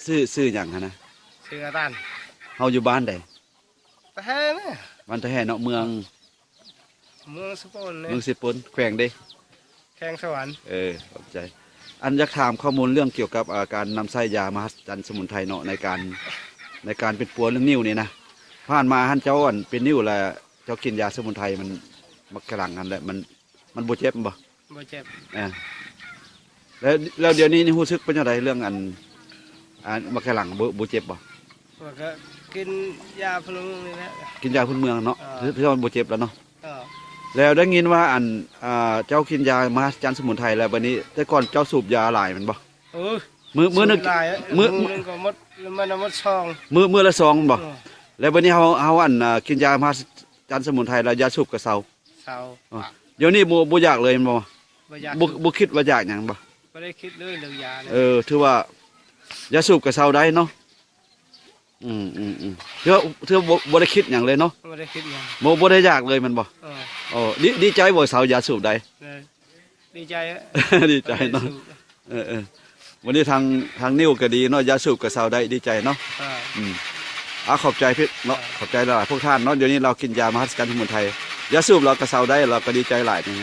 ຊື່ ຊື່ຫຍັງຫັ້ນນະ? ຊື່ອາຕັນ. ເຮົາຢູ່ບ້ານໃດ? ຕະແຮນະ. ບ້ານຕະແຮເນາະ. ເມືອງ? ເມືອງເຊໂປນເດ້. ເມືອງເຊໂປນ. ແຂວງເດ? ແຂວງສະຫວັນ. ເອີ ຂອບໃຈ. ອັນ ຢາກຖາມຂໍ້ມູນເລື່ອງກ່ຽວກັບ ເອີ ການນຳໃຊ້ຢາມະຫັດສະຈັນສະໝຸນໄພເນາະ ໃນການ ໃນການເປັນປົວເລື່ອງນິ້ວນີ້ນະ. ຜ່ານມາຫັ້ນເຈົ້າ ອັນ ເປັນນິ້ວແລ້ວ ເຈົ້າກິນຢາສະໝຸນໄພ ມັນ ໝາກກະຫຼັງຫັ້ນແຫຼະ ມັນ ມັນບໍ່ເຈັບບໍ່? ບໍ່ເຈັບ. ເອີ ແລ້ວ ແລ້ວດຽວນີ້ຮູ້ສຶກເປັນຈັ່ງໃດເລື່ອງອັນ ອັນ ໝາກກະຫຼັງ ບໍ່ ບໍ່ເຈັບບໍ່? ຂ້ອຍກໍກິນຢາພື້ນເມືອງນີ້ແຫຼະ. ກິນຢາພື້ນເມືອງເນາະ. ເອີ ຖືວ່າມັນບໍ່ເຈັບແລ້ວເນາະ. ເອີ ແລ້ວໄດ້ຍິນວ່າອັນ ອ່າ ເຈົ້າກິນຢາມະຫັດສະຈັນສະໝຸນໄພແລ້ວ ບັດນີ້ ແຕ່ກ່ອນເຈົ້າສູບຢາຫຼາຍແມ່ນບໍ່? ເອີ ມື້ ມື້ໜຶ່ງ ມື້ໜຶ່ງກໍໝົດ ມື້ໜຶ່ງກໍໝົດສອງ ມື້ ມື້ລະສອງແມ່ນບໍ່? ເອີ ແລ້ວບັດນີ້ເຮົາ ເຮົາອັນ ອ່າ ກິນຢາມະຫັດສະຈັນສະໝຸນໄພແລ້ວ ຢາສູບກໍເຊົາ. ເຊົາ. ອໍ ດຽວນີ້ບໍ່ ບໍ່ຢາກເລີຍແມ່ນບໍ່? ບໍ່ຢາກ. ບໍ່ ບໍ່ຄິດວ່າຢາກຫຍັງບໍ່? ບໍ່ໄດ້ຄິດເລີຍເລື່ອງຢານະ. ເອີ ຖືວ່າຢາສູບກໍເຊົາໄດ້ເນາະ. ອືມໆໆ ຖືວ່າ ຖືວ່າບໍ່ ບໍ່ໄດ້ຄິດຫຍັງເລີຍເນາະ. ບໍ່ໄດ້ຄິດຫຍັງ. ບໍ່ ບໍ່ໄດ້ຢາກເລີຍແມ່ນບໍ່? ເອີ ອໍ ດີ ດີໃຈບໍ່ເຊົາຢາສູບໄດ້? ເອີ ດີໃຈ. ດີໃຈເນາະ. ເອີໆ ວັນນີ້ທາງ ທາງນິ້ວກໍດີເນາະ ຢາສູບກໍເຊົາໄດ້ ດີໃຈເນາະ. ເອີ ອືມ ອາ ຂອບໃຈເພິ່ນເນາະ. ເອີ ຂອບໃຈຫຼາຍໆ ພວກທ່ານເນາະ. ດຽວນີ້ລາວກິນຢາມະຫັດສະຈັນສະໝຸນໄພ ຢາສູບລາວກໍເຊົາໄດ້ ລາວກໍດີໃຈຫຼາຍນີ້.